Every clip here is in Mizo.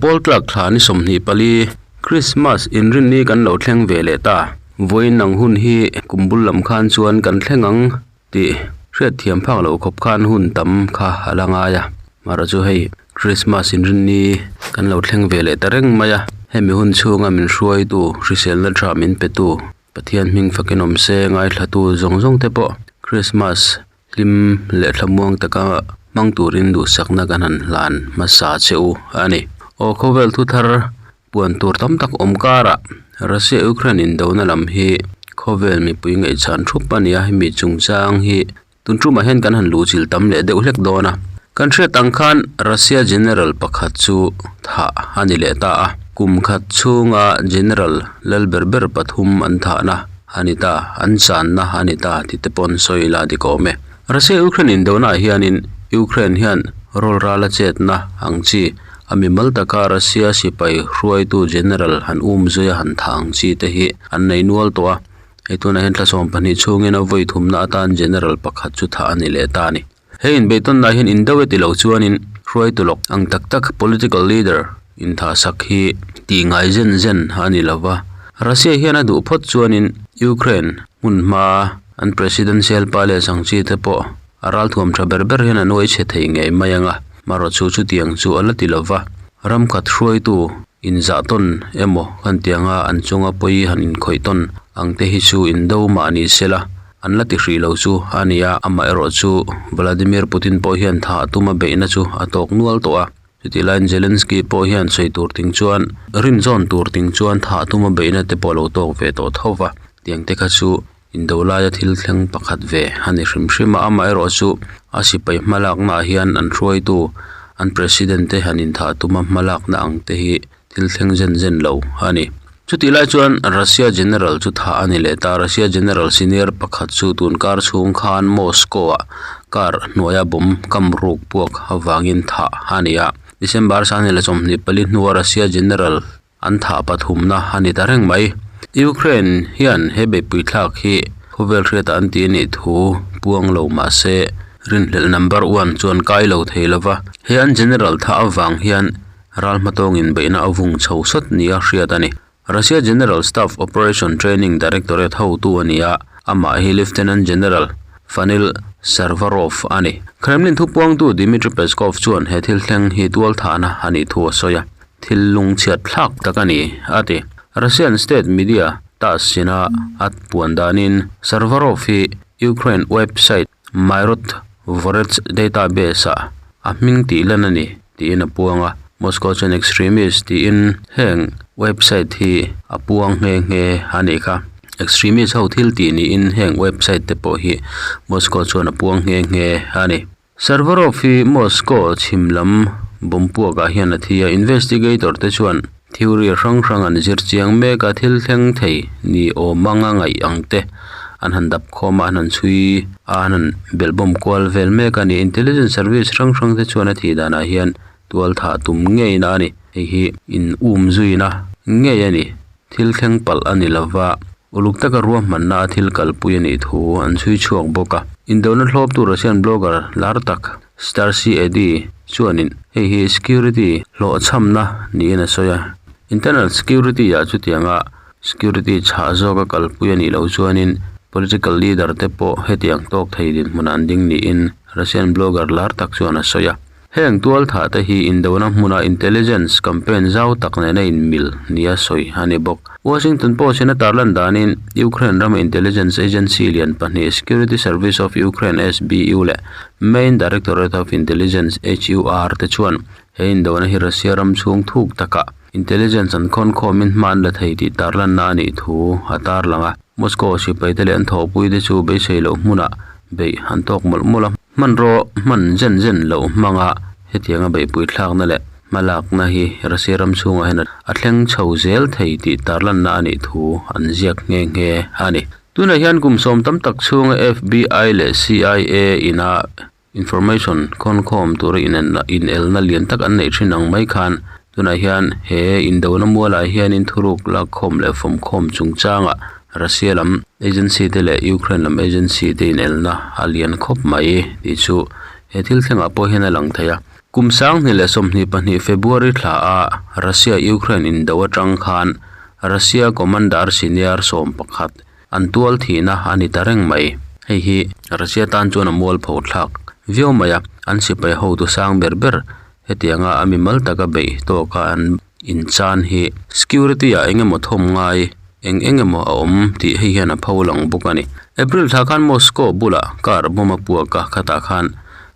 Pawl tlak thla ni 24 Krismas inrinni kan lo thleng ve leh ta. Vawiin ang hun hi kum bul lam khan chuan kan thleng ang tih hriatthiam phak loh khawp khan hun tam kha a la ngai a. Mahra chu hei Krismas inrinni kan lo thleng ve leh ta reng mai a. Hemi hun chhunga min hruaitu hriselna tha min petu Pathian hming fakin awm se ngaithlatu zawng zawng te pawh Krismas Hlim leh thlamuang taka hmang turin duhsakna kan han hlan hmasa che u a ni. Aw khawvel thu thar puan tur tam tak awm karah Russia Ukraine indona lam hi khawvel mipui ngaihchhan thup a ni a, hemi chungchang hi tun tumah hian kan han luhchilh tam leh deuh hlek dawn a. Kan hriat ang khan Russia General pakhat chu thah a ni leh ta a, kum khat chhunga General lal ber ber pathum an thahna a ni ta, an channa a ni ta tih te pawh an sawi la dik awm e. Russia Ukraine indona ah hianin Ukraine hian rawl rala chetna ang chi a mimal taka Russia sipai hruaitu general han um zui a han tha ang chi te hi an nei nual tawh a, hei tunah hian thla 12 chhungin a vawi thumna atan general pakhat chu thah a ni leh ta a ni. He inbeihtawnna hian indo e ti lo chuanin hruaitu lawk ang tak tak political leader inthahsak hi tih ngai zen zen a ni lo va. Russia hian a duh phawt chuanin Ukraine hmun hma an presidential palace ang chi te pawh a ralthuam tha ber ber hian a nuai chhe thei ngei mai ang a, marawh chu chutiang chu a la ti lo va. Ram khat hruaitu inzah tawn emaw kan ti ang a, an chunga pawi han inkhawih tawn ang te hi chu indo mah ni sela. An la ti hrih lo chu a ni a, amaherawh chu Vladimir Putin pawh hian tha tuma beihna chu a tawk nual tawh a. Chutih laiin Zelensky pawh hian sawi tur ting chuan rinzawn tur ting chuan tha tuma beihna te pawh a lo tawk ve tawh tho va. Tiang te kha chu indo laia thil thleng pakhat ve a ni hrim hrim a, amaherawh chu a sipai hmalakna ah hian an hruaitu an president te han inthah tuma hmalakna ang te hi thil thleng zen zen lo a ni. Chutih lai chuan Russia General chu thah a ni leh ta. Russia General senior pakhat chu tun kar chhung khan Moscow ah car hnuaia bomb kam ruk puak avangin thah a ni a. December 24 hnua Russia General an thah pathumna a ni ta reng mai. Ukraine hian he beihpui thlak hi khawvel hriatah an ti a nih thu puang lo mah se rinhlelh number one chuan kai lo thei lova. He an General thah avang hian Ral hmatawngin beihna a vung chho sawt nia hriat a ni. Russia General Staff Operation Training Directorate hotu a ni a, amah hi Lieutenant General Fanil Sarvarov a ni. Kremlin thupuangtu Dmitry Peskov chuan he thil thleng hi tualthahna a nih thu a sawi a, thil lungchhiat thlak tak a ni, a ti. Russian state media TASS ina a puan danin Sarvarov hi Ukraine website Myrotvorets database-ah a hming tih lan a ni tiin a puang a, Moscow chuan extremist tiin heng website hi a puang nghe nghe a nih kha. Extremist ho thil tih niin heng website te pawh hi Moscow chuan a puang nghe nghe a ni. Sarvarov hi Moscow chhim lam bomb puakah hian a thi a, investigator te chuan theory hrang hrang an zir chiang mek a, thil thleng thei ni awm anga ngaih ang te an han dap khawm a, an han chhui a, an han belhbawm kual vel mek a ni. Intelligence service hrang hrang te chuan a thih danah hian tual thah tum ngei na a ni. Hei hi in um zuina ngei a ni. Thil thleng palh a ni lova, uluk taka ruahmanna a thil kalpui a nih thu an chhui chhuak bawk a. Indona hlawptu Russian blogger lar tak Starcy Eddie chuanin hei hi security hlawhchhamna niin a sawi a. Internal security ah chutianga security chhah zawka kalpui a nih loh chuanin political leader te pawh hetiang tawk thei dinhmunah an ding niin Russian blogger lar tak chuan a sawi a. Heng tualthah te hi indona hmuna intelligence campaign zau tak nena inmil nia sawi a ni bawk. Washington Post in a tarlan danin Ukraine rama intelligence agency lian pahnih Security Service of Ukraine, SBU, leh Main Directorate of Intelligence, HUR, te chuan he indona hi Russia ram chhung thuk takah intelligence an khawn khawmin hma an la thei tih tarlanna a nih thu a tarlang a. Moscow sipaite leh an thawhpuite chu beisei loh hmunah beih an tawk mawlh mawlh a. Hmanraw hman zen zen loh hmanga hetianga beihpui thlakna leh hmalakna hi Russia ram chhungah hian a thleng chho zel thei tih tarlanna a nih thu an ziak nghe nghe a ni. Tunah hian kum sawm tam tak chhunga FBI leh CIA ina information khawnkhawm tura inelna lian tak an neih thin ang mai khan tunah hian he indona mualah hianin thuruk lakkhawm leh fawmkhawm chungchangah Russia lam agency te leh Ukraine lam agency te inelna a lian khawp mai tih chu he thil thlengah pawh hian a lang thei a. Kum 2022 February thla a Russia-Ukraine indo atang khan Russia commander senior 11 an tual thihna a ni ta reng mai. Hei hi Russia tan chuan a mualpho thlak viau mai a, an sipai hotu sang ber ber hetianga a mimal taka beih tawka an inchan hi security ah eng emaw thawm ngai eng eng emaw a awm tih hei hian a pho lang bawk a ni. April thla khan Moscow bulah car bomb a puak a, khatah khan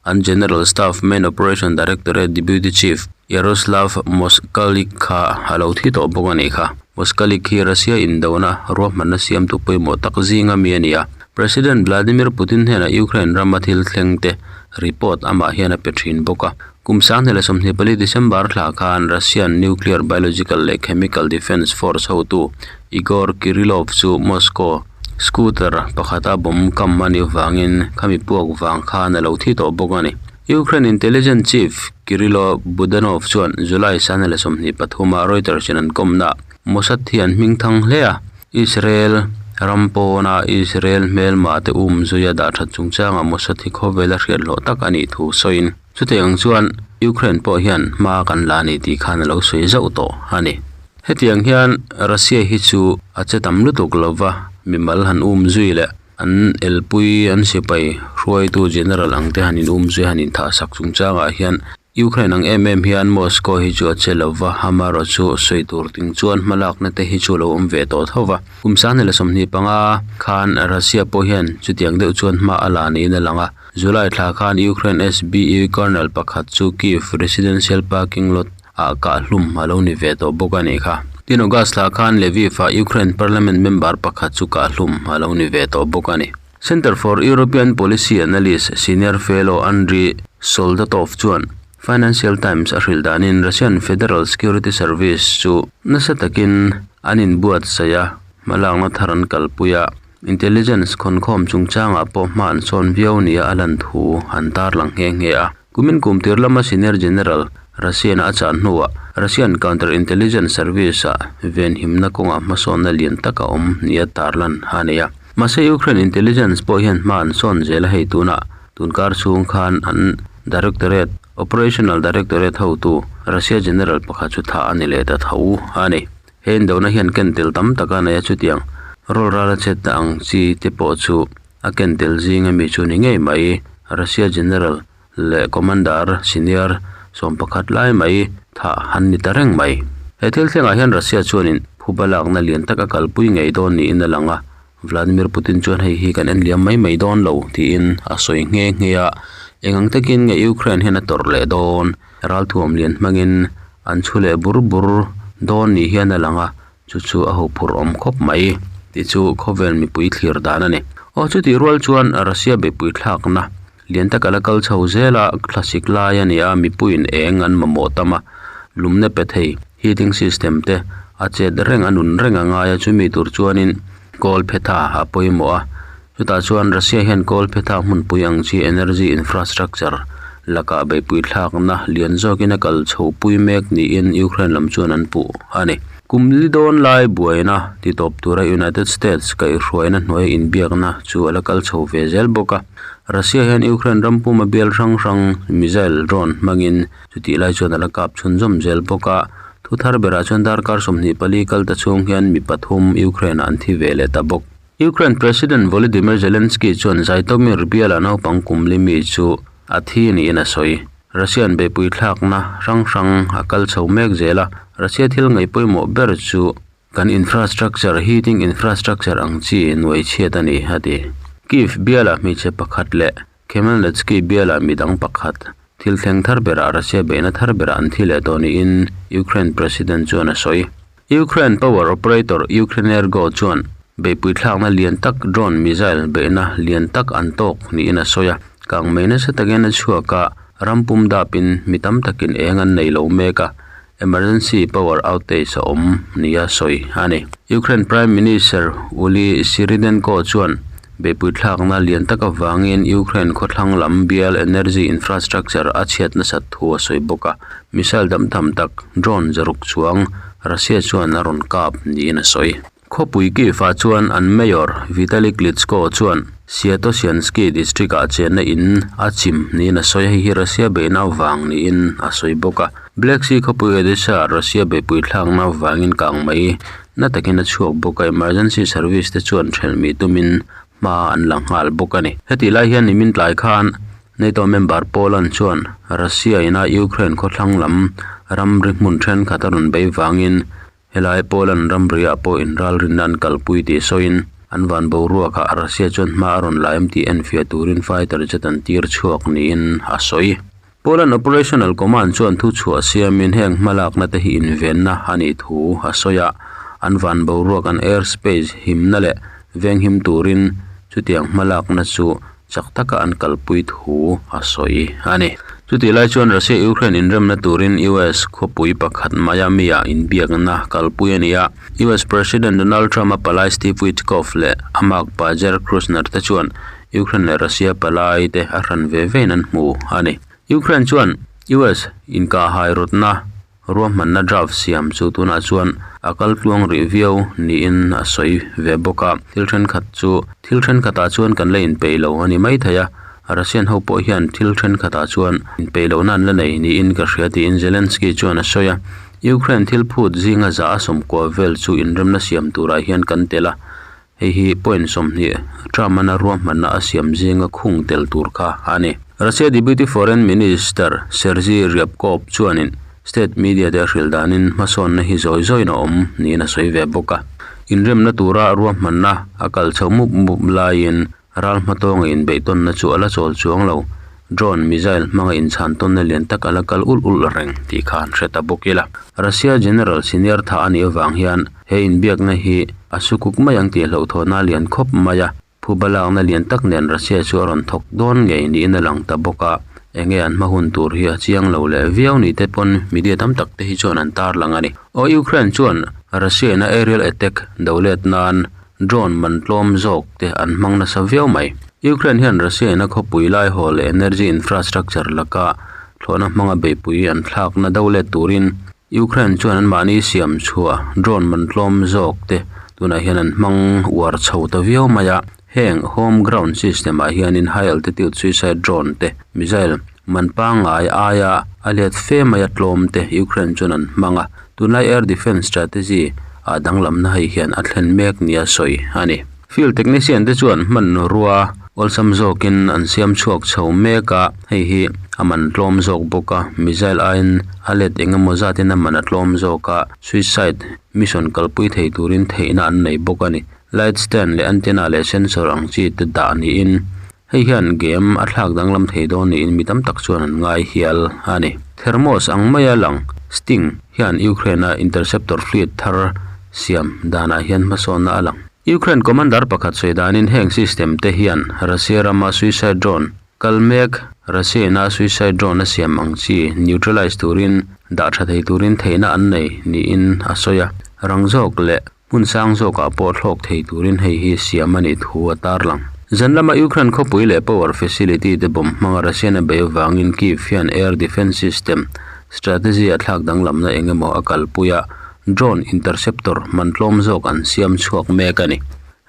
an General Staff Main Operation Directorate Deputy Chief Yaroslav Moskalik kha a lo thi tawh bawk a nih kha. Moskalik hi Russia indona ruahmanna siamtu pawimawh tak zinga mi a ni a. President Vladimir Putin hnenah Ukraine rama thil thleng te report amah hian a pe thin bawk a. Kum 2024 December thla khan Russian Nuclear, Biological leh Chemical Defense Force hotu Igor Kirillov chu Moscow scooter pakhata bomb kam a nih vangin khami puak vang khan a lo thi tawh bawk a ni. Ukraine Intelligence Chief Kyrylo Budanov chuan July 2023 a Reuters in an kawmna Mossad hi an hming thang hle a, Israel ram pawna Israel hmelma te um zuia dah that chungchangah Mossad hi khawvela hriat hlawh tak a nih thu sawiin chutiang chuan Ukraine pawh hian hma kan la a ni tih khan a lo sawi zauh tawh a ni. Hetiang hian Russia hi chu a che tam lutuk lova mimal han um zui leh an elpui an sipai hruaitu general ang te han in um zui han inthah sak chungchangah hian Ukraine ang em em hian Moscow hi chu a che lova amaherawh chu sawi tur ting chuan hmalakna te hi chu a lo awm ve tawh tho va. Kum 2025 khan Russia pawh hian chutiang deuh chuan hma a la niin a lang a, July thla khan Ukraine SBU colonel pakhat chu Kyiv residential parking lot ah kah hlum a lo ni ve tawh bawk a nih kha. Tin August thla khan Lviv ah Ukraine parliament member pakhat chu kah hlum a lo ni ve tawh bawk a ni. Center for European Policy Analyst Senior Fellow Andriy Soldatov chuan Financial Times a hrilh danin Russian Federal Security Service chu nasa takin an inbuatsaih a, hmalakna thar an kalpui a, intelligence khawnkhawm chungchangah pawh hma an sawn viau nia a lan thu an tarlang nghe nghe a. Kumin kum tir lama Senior General Russian-a a chan hnuah Russian Counter-Intelligence Service-ah venhimna kawngah hmasawnna lian tak a awm nia tarlan a nei a. Mahse Ukraine intelligence pawh hian hma an sawn zel a hei tunah tunkar chhung khan an Directorate, Operational Directorate hotu Russia General pakhat chu thah a ni leh ta tho a ni. He indona hian ken tel tam tak a nei a chutiang rawlral a chet ta ang chi te pawh chu A ken tel zing ami chu ni ngei mai, Russia General leh Commander Senior 11 lai mai thah an ni ta reng mai. He thil thlengah hian Russia chuanin phuba lakna lian tak a kalpui ngei dawn niin a lang a, Vladimir Putin chuan hei hi kan en liam mai mai dawn lo tiin a sawi nghe nghe a, eng ang takin nge Ukraine hian a tawrh leh dawn, ralthuam lian hmangin an chhu leh bur bur dawn ni hian a lang a, Chu chu a huphurh awm khawp mai tih chu khawvel mipui thlir dan a ni. Aw chutih rual chuan Russia beihpui thlakna lian tak a la kal chho zel a, thlasik lai a ni a, mipuiin eng an mamawh tam a, lumna pe thei heating system te a chet reng a nun reng a ngai a, chumi tur chuanin kawl phetha a pawimawh a, Chutah chuan Russia hian Kawlphetha hmunpui ang chi energy infrastructure lakah beihpui thlakna lian zawkin a kal chhohpui mek niin Ukraine lam chuan an puh a ni. Kum li dawn lai buaina ti tawp tura United States kaihhruaina hnuaia inbiakna chu a la kal chho ve zel bawk a. Russia hian Ukraine ram puma bial hrang hrang missile drone hmangin chutih lai chuan a la kap chhunzawm zel bawk a. Thu thar berah chuan darkar 24 kal ta chhung hian mi pathum Ukraine-ah an thi ve leh ta bawk. Ukraine President Volodymyr Zelensky chuan Zhytomyr biala naupang kum li mi chu a thi niin a sawi. Russian beihpui thlakna hrang hrang a kal chho mek zel a, Russia thil ngaih pawimawh ber chu kan infrastructure, heating infrastructure ang chi nuai chhiat a ni, a ti. Kyiv biala hmeichhe pakhat leh Khmelnytsky biala midang pakhat thil thleng thar berah Russia beihna thar berah an thi leh tawh niin Ukraine President chuan a sawi. Ukraine power operator Ukrenergo chuan beihpui thlakna lian tak drone missile beihna lian tak an tawk niin a sawi a, kangmei nasa takin a chhuak a, ram pum dapin mi tam takin eng an nei lo mek a, emergency power outage a awm nia sawi a ni. Ukraine Prime Minister Uli Svyrydenko chuan beihpui thlakna lian tak avangin Ukraine khawthlang lam bial energy infrastructure a chhiat nasat thu a sawi bawk a, missile dam tham tak drone zaruk chuang Russia chuan a rawn kap niin a sawi. Khawpui Kyiv-ah chuan an Mayor Vitali Klitschko chuan Sviatoshynskyi District-ah chenna in a chim niin a sawi a, hei hi Russia beihna avang niin a sawi bawk a. Black Sea khawpui Odesa-ah Russia beihpui thlakna avangin kang mai na takin a chhuak bawk a, emergency service te chuan thelhmih tumin hma an la nghal bawk a ni. Hetih lai hian nimin tlai khan NATO member Poland chuan Russia ina Ukraine khawthlang lam ramri hmun thenkhat a rawn bei vangin helai Poland ramriah pawh inralrinna an kalpui tih sawiin an van boruakah Russia chuan hma a rawn la em tih enfiah turin fighter jet an tir chhuak niin a sawi. Poland Operational Command chuan thuchhuah siamin heng hmalakna te hi invenna a nih thu a sawi a, an van boruak an air space himna leh venghim turin chutiang hmalakna chu chak taka an kalpui thu a sawi a ni. Chutih lai chuan Russia-Ukraine inremna turin US khawpui pakhat Miami-ah inbiakna kalpui a ni a, US President Donald Trump-a palai Steve Witkoff leh a makpa Jared Kushner te chuan Ukraine leh Russia palai te a hran ve vein an hmu a ni. Ukraine chuan US inkahhai rawtna ruahmanna draft siam chu tunah chuan a kal tluang rih viau niin a sawi ve bawk a. Thil thenkhat chu thil thenkhatah chuan kan la inpeih lo a ni mai thei a, Russian ho pawh hian thil thenkhatah chuan inpeih lohna an la nei niin ka hria tiin Zelensky chuan a sawi a. Ukraine thil phut zinga za a sawmkua vel chu inremna siam turah hian kan tel a. Hei hi point 20 Trump-an a ruahmanna a siam zinga khung tel tur kha a ni. Russia Deputy Foreign Minister Sergei Ryabkov chuanin state media te a hrilh danin hmasawnna hi zawi zawiin a awm niin a sawi ve bawk a. Inremna tura ruahmanna a kal chho mup mup laiin Ral hmatawnga inbeihtawnna chu a la chawl chuang lo. Drone, missile hmanga inchhantawnna lian tak a la kal ulh ulh reng tih kha an hre ta bawk ila. Russia General senior tha a nih avang hian he inbiakna hi a sukuk mai ang tih hlauhthawhna a lian khawp mai a. Phuba lakna lian tak nen Russia chu a rawn thawk dawn ngei niin a lang ta bawk a. Enge an hma hun tur hi a chiang lo leh viau ni te pawn media tam tak te hi chuan an tarlang a ni. Aw Ukraine chuan Russia in a aerial attack do let nan Drone man tlawm zawk te an hmang nasa viau mai. Ukraine hian Russia in a khawpui lai haw leh energy infrastructure laka thlawhna hmanga beihpui an thlakna do let turin Ukraine chuan anmahni siam chhuah drone man tlawm zawk te tunah hian an hmang uar chho ta viau mai a. Heng home ground system ah hianin high altitude suicide drone te missile man pangngai aia a let fe maia tlawm te Ukraine chuan an hmang a. Tunlai air defence strategy ah danglamna hei hian a thlen mek nia sawi a ni. Field technician te chuan hmanrua awlsam zawkin an siam chhuak chho mek a, hei hi a man tlawm zawk bawk a, missile aiin a let eng emaw zatin a man a tlawm zawk a, suicide mission kalpui thei turin theihna an nei bawk a ni. Light stand leh antenna leh sensor ang chi te dah niin Hei hian game a thlak danglam thei dawn niin mi tam tak chuan an ngai hial a ni. Thermos ang maia lang Sting hian Ukraine-a interceptor fleet thar siam danah hian hmasawnna a lang. Ukraine commander pakhat sawi danin heng system te hian Russia rama suicide drone kal mek Russia-ina suicide drone a siam ang chi neutralize turin dah tha thei turin theihna an nei niin a sawi a. Rang zawk leh Hmun sang zawkah pawh thlawk thei turin hei hi siam a nih thu a tarlang. Zan lama Ukraine khawpui leh power facility te bomb hmanga Russian a bei avangin Kyiv hian air defence system strategy a thlak danglamna eng emaw a kalpui a, drone interceptor man tlawm zawk an siam chhuak mek a ni.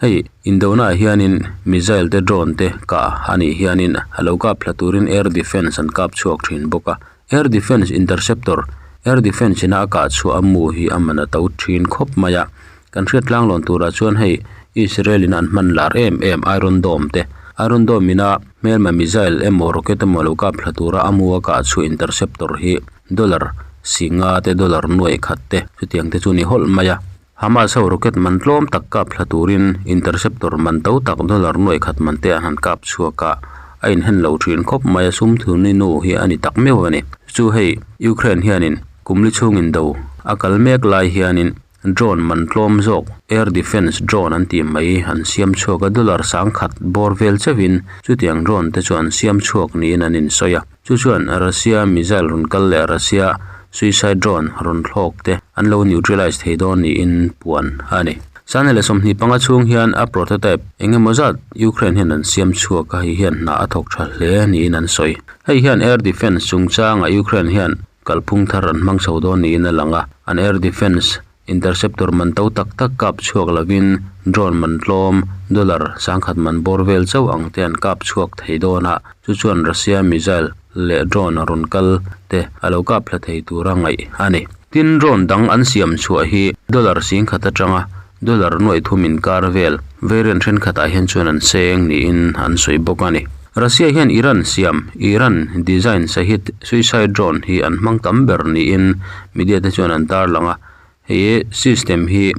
Hei indonaah hianin missile te drone te kah a nih hianin a lo kap thla turin air defence an kap chhuak thin bawk a. Air Defence Interceptor, Air Defence ina a kah chhuah a mu hi a man a to thin khawp mai a, kan hriat tlanglawn turah chuan hei Israel in an hman lar em em Iron Dome te, Iron Dome ina hmelma missile emaw rocket emaw lo kap thla tura a mu a kah chhuah interceptor hi dollar singa te dollar nuai khat te chutiang te chu ni hawlh mai a. Hamas ho rocket man tlawm tak kap thla turin interceptor man to tak dollar nuai khat man te an han kap chhuak a, a inhen lo thin khawp mai a, sum thuni nu hi a ni tak meuh a ni. Chu hei Ukraine hianin kum li chhungin do a kal mek lai hianin drone man tlawm zawk air defence drone an tih mai an siam chhuak a, dollar sangkhat bawr vel chauhin chutiang drone te chu an siam chhuak niin an insawi a. Chu chuan Russia missile rawn kal leh Russia suicide drone rawn thlawk te an lo neutralize thei dawn niin puan a ni. Sane leh 25 chhung hian a prototype eng emaw zat Ukraine hian an siam chhuak a, hei hian hna a thawk tha hle niin an sawi. Hei hian air defence chungchangah Ukraine hian kalphung thar an hmang chho dawn niin a lang a, an air defence. Interceptor man to tak tak kap chhuak lovin drone man tlawm dollar sangkhat man bawr vel chauh ang te an kap chhuak thei dawn a, chu chuan Russia missile leh drone a rawn kal te a lo kap thla thei tura ngaih a ni. Tin, drone dang an siam chhuah hi dollar singkhat atanga dollar nuaih thum inkar vel variant thenkhatah hian chuan an seng niin an sawi bawk a ni. Russia hian Iran siam Iran design Shahed suicide drone hi an hmang tam ber niin media te chuan an tarlang a, hei system hi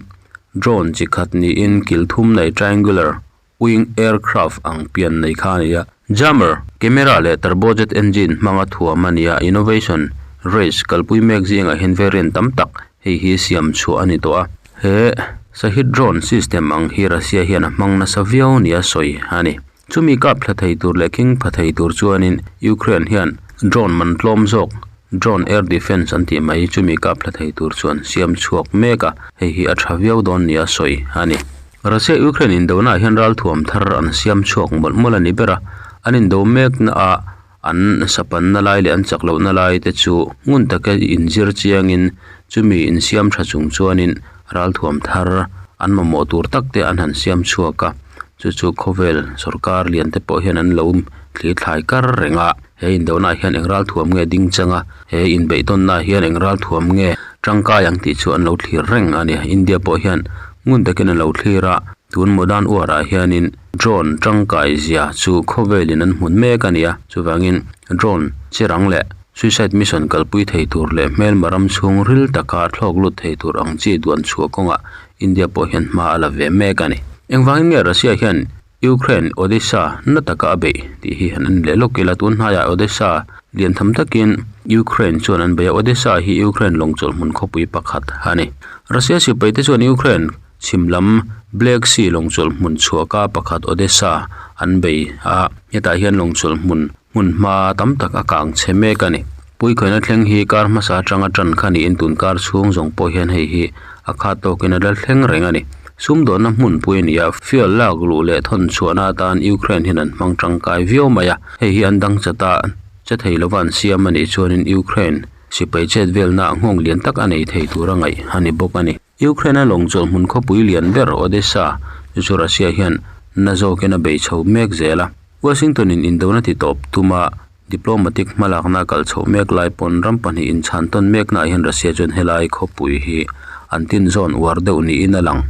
drone chi khat niin kil thum nei triangular wing aircraft ang pian nei kha a ni a. Jammer, camera leh turbojet engine hmanga thuam a ni a, innovation race kalpui mek zingah hian variant tam tak hei hi siam chhuah a ni tawh a. He Shahed drone system ang hi Russia hian a hmang nasa viau nia sawi a ni. Chumi kap thla thei tur leh khing pha thei tur chuanin Ukraine hian drone man tlawm zawk drone air defence an tih mai chumi kap thla thei tur chuan siam chhuak mek a, hei hi a tha viau dawn nia sawi a ni. Russia Ukraine indona ah hian ralthuam thar an siam chhuak mawlh mawlh a ni ber a, an indo mekna ah an sapanna lai leh an chak lohna lai te chu ngun taka inzir chiangin chumi insiam tha chung chuanin ralthuam thar an mamawh tur tak te an han siam chhuak a, chu chu khawvel sorkar lian te pawh hian an lo thli thlai kar reng a, he indona ah hian eng ralthuam nge ding chang a, he inbeihtawnna ah hian eng ralthuam nge tangkai ang tih chu an lo thlir reng a ni, India pawh hian ngun takin a lo thlir a, tun modern war ah hianin. Drone tangkai zia chu khawvelin an hmun mek a ni a, chuvangin drone chi rang leh suicide mission kalpui thei tur leh hmelma ram chhung ril taka thlawk lut thei tur ang chi duan chhuah kawngah India pawh hian hma a la ve mek a ni. Engvangin nge Russia hian Ukraine Odesa na taka a beih tih hi han en leh lawk ila, tun hnaiah Odesa lian tham takin Ukraine chuan an bei a, Odesa hi Ukraine lawng chawlh hmun khawpui pakhat a ni. Russia sipaite chuan Ukraine Chhim lam Black Sea lawngchawlh hmun chhuahka pakhat Odesa an bei a, hetah hian lawngchawlh hmun hmun hma tam tak a kang chhe mek a ni. Puikhawina thleng hi kar hmasa atanga tan kha niin tun kar chhung zawng pawh hian hei hi a khat tawkin a la thleng reng a ni. Sumdawnna hmunpui a ni a, fuel lak luh leh thawn chhuahna atan Ukraine hian an hmang tangkai viau mai a, hei hi an dang chat a, che thei lova an siam a nih chuanin Ukraine sipai chet velna nghawng lian tak a nei thei tura ngaih a ni bawk a ni. Ukraine-a lawng chawlh hmun khawpui lian ber Odesa chu chu Russia hian na zawkin a bei chho mek zel a. Washington-in indona ti tawp tuma diplomatic hmalakna a kal chhoh mek lai pawn ram pahnih inchhan tawn meknaah hian Russia chuan helai khawpui hi an tinzawn uar deuh niin a lang.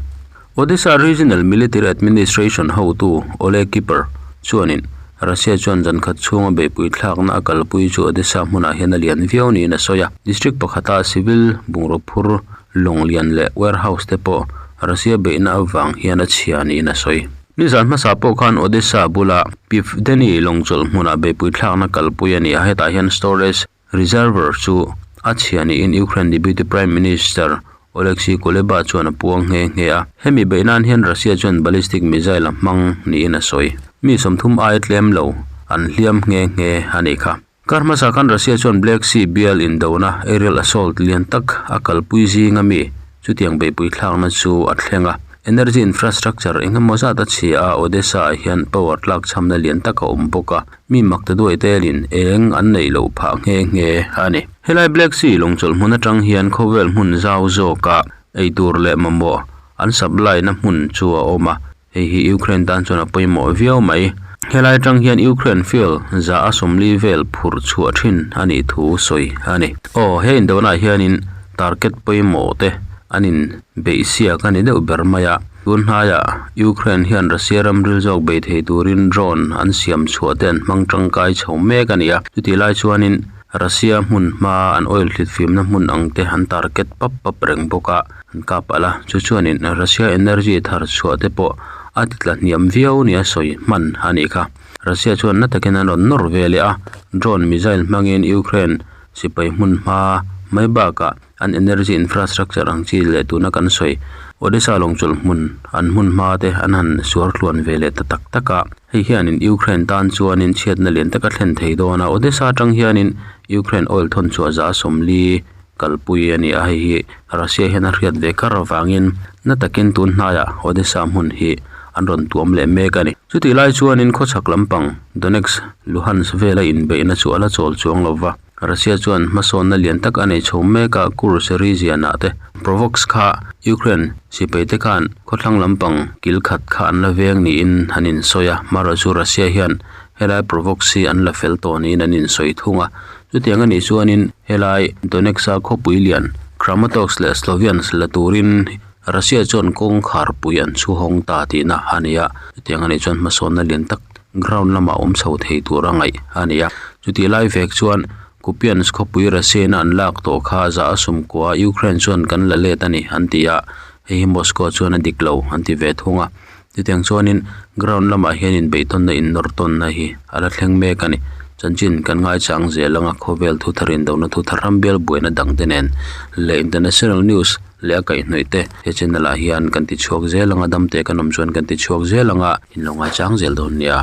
Odesa Regional Military Administration hotu Oleg Kiper chuanin Russia chuan zan khat chhunga beihpui thlakna a kalpui chu Odesa hmunah hian a lian viau niin a sawi a. District pakhata civil bungraw phur Lawng lian leh warehouse te pawh Russia beihna avang hian a chhia niin a sawi. Nizan hmasa pawh khan Odesa bula Pivdennyi lawng chawlh hmunah beihpui thlakna kalpui a ni a, hetah hian storage reservoir chu a chhia niin Ukraine Deputy Prime Minister Oleksiy Kuleba chuan a puang nghe nghe a. Hemi beih nan hian Russia chuan ballistic missile a hmang niin a sawi. Mi 30 aia tlem lo an hliam nghe nghe a nih kha. Kar hmasa khan Russia chuan Black Sea bial indona aerial assault lian tak a kalpui zing ami chutiang beihpui thlakna chu a thleng a. Energy infrastructure eng emaw zat a chhia a, Odesa ah hian power tlak chhamna lian tak a awm bawk a, mi mak ta duai telin eng an neih loh phah nghe nghe a ni. Helai Black Sea lawngchawlh hmun atang hian khawvel hmun zau zawkah eitur leh mamawh an supply na hmun chu a awm a, Hei hi Ukraine tan chuan a pawimawh viau mai. Helai atang hian Ukraine fuel za a 40 vel phurh chhuah thin a nih thu sawi a ni. Aw, he indona hianin target pawimawh te an in beih siak a ni deuh ber mai a. Tun hnaiah Ukraine hian Russia ram ril zawk bei thei turin drone an siam chhuah te an hmang tangkai chho mek a ni a. Chutih lai chuanin Russia hmun hma an oil hlit fimna hmun ang te an target pap pap reng bawk a. An kap alh a, chu chuanin Russia energy thar chhuah te pawh a ti tla hniam viau nia sawi hman a nih kha. Russia chuan na takin an rawn nawr ve leh a, drone missile hmangin Ukraine sipai hmun hma mai bakah an energy infrastructure ang chi leh tuna kan sawi Odesa lawngchawlh hmun an hmun hma te an han suar tluan ve leh ta tak tak a. Hei hianin Ukraine tan chuanin chhiatna lian taka thlen thei dawn a, Odesa atang hianin Ukraine oil thawn chhuah za 40 kalpui a ni a, hei hi Russia hian a hriat ve kar avangin na takin tun hnaiah Odesa hmun hi an rawn tuam leh mek a ni. Chutih lai chuanin khawchhak lampang Donetsk, Luhansk vela inbeihna chu a la chawl chuang lo va. Russia chuan hmasawnna lian tak a nei chho mek a Kursk region ah te Provox kha Ukraine sipai te khan khawthlang lampang kil khat kha an la veng niin an insawi a amaherawhchu Russia hian helai Provox hi an la fel tawh niin an insawi thung a chutiang anih chuanin helai Donetsk a khawpui lian Kramatorsk leh Sloviansk la turin Russia chuan kawngkhar pui an chhu hawng ta tihna a ni a chutiang anih chuan hmasawnna lian tak ground lamah awm chho thei tur a ngaih a ni a chutih lai vek chuan Kupiansk khawpui Russia in a an lak tawh kha za a sumkua Ukraine chuan kan la let a ni an ti a, hei hi Moscow chuan a dik lo an ti ve thung a. Chutiang chuanin ground lamah hian inbeihtawnna innawr tawnna hi a la thleng mek a ni. Chanchin kan ngaichang zel anga khawvel thu thar indona thu thar ram bial buaina dangte nen leh international news leh a kaihhnawih te he channel ah hian kan ti chhuak zel anga damte kan awm chuan kan ti chhuak zel anga in lo ngaichang zel dawn nia.